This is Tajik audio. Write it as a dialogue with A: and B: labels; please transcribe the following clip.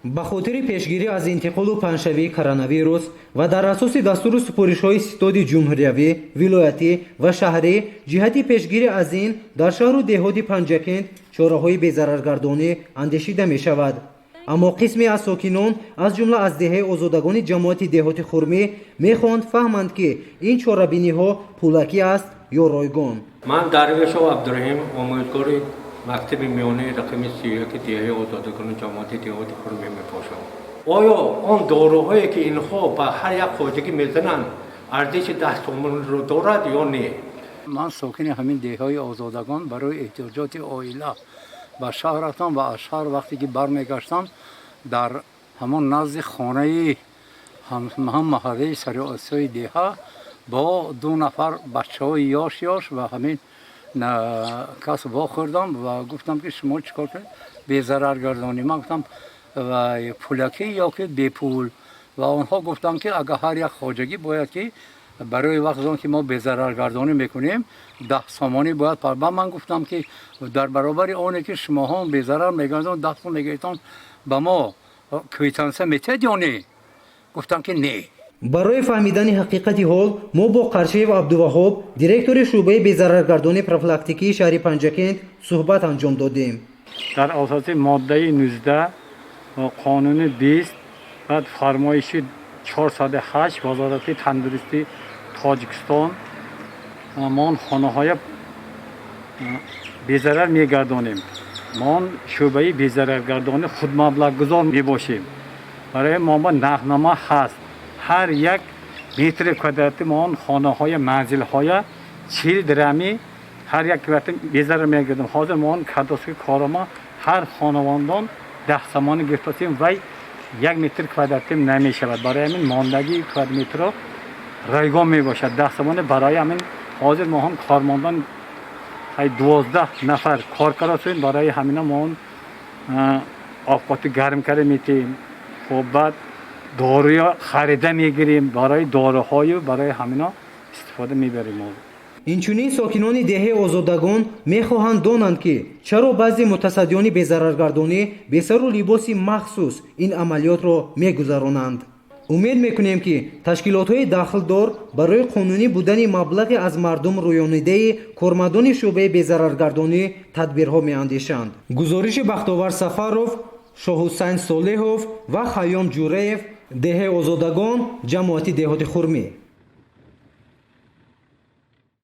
A: Ба хотири пешгирӣ аз интиқолу паҳншавии коронавирус ва дар асоси дастуру супоришҳои ситоди ҷумҳуриявӣ, вилоятӣ ва шаҳрӣ ҷиҳати пешгирӣ аз ин дар шаҳру деҳоти Панҷакент чораҳои безараргардонӣ андешида мешавад. Аммо қисме аз сокинон, аз ҷумла аз деҳаи Озодагони ҷамоати деҳоти Хурмӣ, мехоҳанд фаҳманд, ки ин чорабиниҳо пулакӣ аст ё ройгон.
B: Ман Дарвешов Абдураҳим, омӯзгори мактаби миёнаи рақами 31 деҳаи Озодагони ҷамоати деҳоти Хурмӣ мебошам. Оё он доруҳое, ки инҳо ба ҳар як хоҷагӣ мезананд, арзиши 10 сомонро дорад ё не?
C: Ман сокини ҳамин деҳаи Озодагон, барои эҳтиёҷоти оила ба шаҳр рафтам ва аз шаҳр вақте ки бармегаштам, дар ҳамон назди хонаи ҳам маҳаллаи Сариосиёи деҳа бо ду нафар бачаҳои ёш ёш ва ҳамин кас вохӯрдам ва гуфтам, ки шумо чӣ кор кунед? Безараргардонӣ. Ман гуфтам, пулакӣ ё ки бепул? Ва онҳо гуфтанд, ки агар ҳар як хоҷагӣ бояд ки барои вақт он ки мо безараргардонӣ мекунем, 10 сомонӣ бояд. Ба ман гуфтам, ки дар баробари оне ки шумоҳо безарар мегардон, 10 сом мегиритон, ба мо квитансия метиҳед ё не? Гуфтам, ки не.
A: Барои фаҳмидани ҳақиқати ҳол мо бо Қаршиев Абдуваҳоб, директори шӯъбаи безараргардонии профилактикии шаҳри Панҷакент, суҳбат анҷом додем.
D: Дар асоси моддаи 19 ва қонуни 20, баъд фармоиши 408 Вазорати тандурустии Тоҷикистон, мо он хонаҳоя безарар мегардонем. Мо он шӯъбаи безараргардонӣ худмаблағгузор мебошем. Барои мо ба нархнома ҳаст. Ҳар як метри квадрати мо он хонаҳоя, манзилҳоя 40 дирами ҳар як квадрати безарар мегардонем. Ҳозир мо он кадоски корома ҳар хонавондон 10 сомонӣ гирифтасем, вай як метр квадратим намешавад. Барои ҳамин мондагии квадратметрро ройгон мебошад, 10 сомонӣ. Барои ҳамин ҳозир мо ҳам кормандон 12 нафар кор карасем. Барои ҳамина мо он овқоти гарм карда метиҳем. Хоб, баъд доруя харида мегирем, барои доруҳою барои ҳамино истифода мебарем мо.
A: Инчунин сокинони деҳаи Озодагон мехоҳанд донанд, ки чаро баъзе мутасаддиёни безараргардонӣ бесару либоси махсус ин амалиётро мегузаронанд. Умед мекунем, ки ташкилотҳои дахлдор барои қонунӣ будани маблағи аз мардум рӯёнидаи кормандони шӯъбаи безараргардонӣ тадбирҳо меандешанд. Гузориши Бахтовар Сафаров, Шоҳҳусайн Солеҳов ва Хайём Ҷураев, деҳаи Озодагон, ҷамоати деҳоти Хурмӣ.